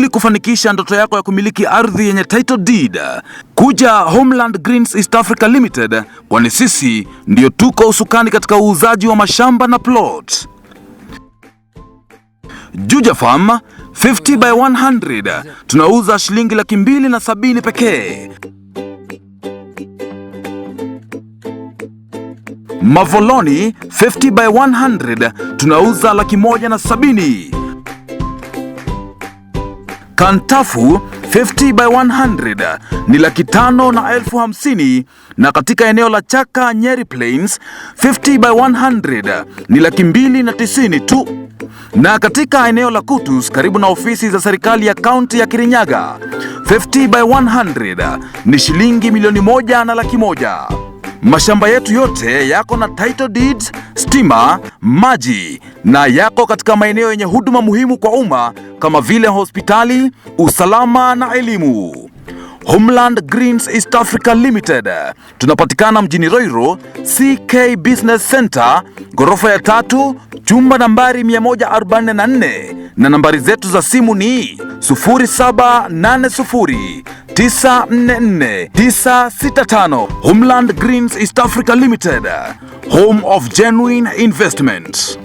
Ili kufanikisha ndoto yako ya kumiliki ardhi yenye title deed, kuja Homeland Greens East Africa Limited, kwani sisi ndio tuko usukani katika uuzaji wa mashamba na plot. Juja Farm 50 by 100 tunauza shilingi 270,000 pekee. Mavoloni 50 by 100 tunauza 170,000. Kantafu 50 by 100 ni 550,000, na katika eneo la Chaka Nyeri Plains 50 by 100 ni 290,000 tu, na katika eneo la Kutus karibu na ofisi za serikali ya kaunti ya Kirinyaga 50 by 100 ni shilingi 1,100,000. Mashamba yetu yote yako na title deeds, stima, maji na yako katika maeneo yenye huduma muhimu kwa umma kama vile hospitali, usalama na elimu. Homeland Greens East Africa Limited. Tunapatikana mjini Roiro, CK Business Center, ghorofa ya tatu, chumba nambari 144 na nambari zetu za simu ni 0780 944 965. Homeland Greens East Africa Limited, home of genuine investment.